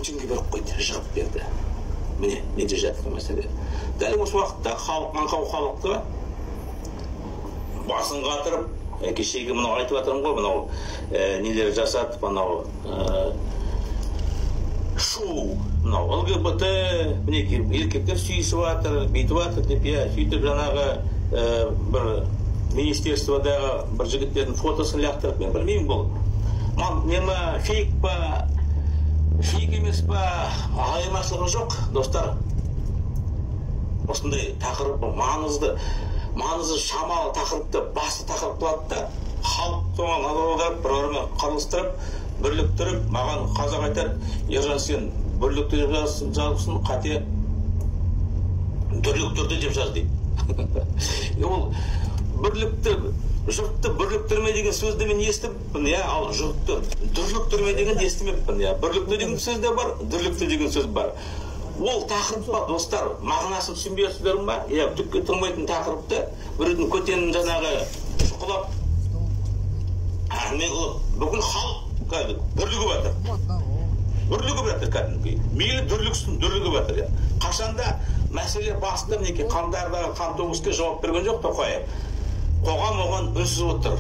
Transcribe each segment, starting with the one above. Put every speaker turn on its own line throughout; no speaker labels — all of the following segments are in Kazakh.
Путинге беріп қойды, жығып берді. Міне, неде жатыр мәселе. Дәл осы уақытта халық, аңқау халықты басын қатырып, кешегі мынау айтып жатырмын ғой, мынау нелер жасатып, анау шу, мынау ЛГБТ, мінекей еркектер сүйісіп жатыр, бүйтіп жатыр деп, иә, сөйтіп жаңағы бір министерстводағы бір жігіттердің фотосын лақтырып, мен білмеймін бұл не ма, фейк па, фейк емес па, айырмашылығы жоқ, достар. Осындай тақырып маңызды, маңызы шамалы тақырыпты басты тақырып қылады да, халық соған назар аударып, бір-бірімен қырылыстырып, бірліктіріп. Маған қазақ айтады: «Ержан, сен бірлікті деп жазыпсың, қате, дүрліктірді деп жаз», – дейді. Ол бірлікті, жұртты бірліктірме деген сөзді мен естіппін, иә, ал жұртты дүрліктірме дегенді естімеппін, иә. Бірлікті деген сөз де бар, дүрлікті деген сөз бар. Ол тақырып па, достар, мағынасын түсінбей отырсыздар ма? Иә, түкке тұрмайтын тақырыпты біреудің көтенін жаңағы шұқылап, әңгіме қылып, бүкіл халық кәдімгі дүрлігіп жатыр, дүрлігіп жатыр кәдімгі. Мейлі дүрліксін, дүрлігіп жатыр, иә. Қашанда мәселе басында, мінекей, қаңтардағы қантөгіске жауап берген жоқ Тоқаев, қоғам оған үнсіз отыр.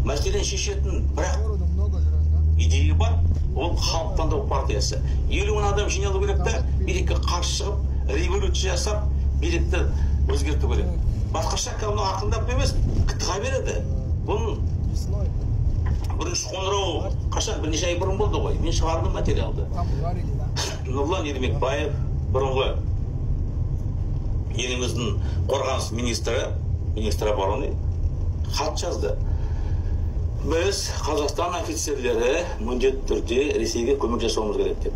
Мәселені шешетін бірақ идея бар, ол Халық таңдау партиясы. 50 000 адам жиналу керек та, билікке қарсы шығып, революция жасап, билікті өзгерту керек. Басқаша мынау ақырындап емес, тыға береді. Бұның бірінші қоңырау қашан, бірнеше ай бұрын болды ғой, мен шығардым материалды. Нұрлан Ермекбаев, бұрынғы еліміздің қорғаныс министрі, министр обороны, хат жазды: біз, Қазақстан офицерлері, міндетті түрде Ресейге көмек жасауымыз керек деп.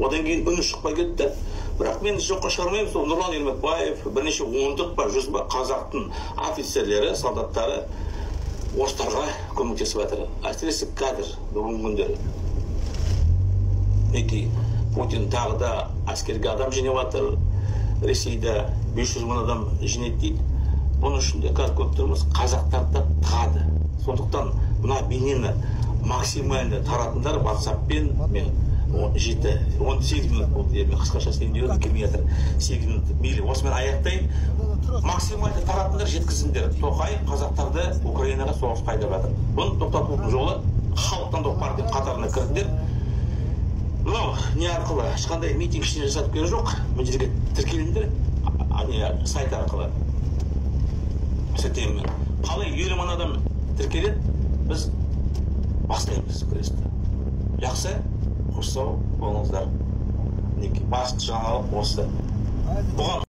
Одан кейін үні шықпай кетті, бірақ мен жоққа шығармаймын, сол Нұрлан Ермекбаев, бірнеше ондық па, жүз ба қазақтың офицерлері, солдаттары орыстарға көмектесіп жатыр, әсіресе қазір, бүгінгі күндері. Мінекей, Путин тағы да әскерге адам жинап жатыр. Ресейде 500 мың адам жинайды дейді. Бұның ішінде қазір көріп тұрмыз, қазақтарды да тығады. Сондықтан мына бейнені максимально таратыңдар ватсаппен. Мен 7, 18 минут болды, иә, мен қысқаша істейін деп едім, келмей жатыр 8 минут. Мейлі, осымен аяқтайын. Максимально таратыңдар, жеткізіңдер: Тоқаев қазақтарды Украинаға соғысқа айдап жатыр. Бұны тоқтатудың жолы – Халық таңдау партия қатарына кіріңдер. Мынау не арқылы, ешқандай митинг, ештеңе жасатып керегі жоқ, мына жерге тіркеліңдер, не, сайт арқылы сілтеме. Қалай 50 000 адам тіркеледі, біз бастаймыз күресті. Жақсы, қош, сау болыңыздар. Мінекей, басты жаңалық осы. Бұған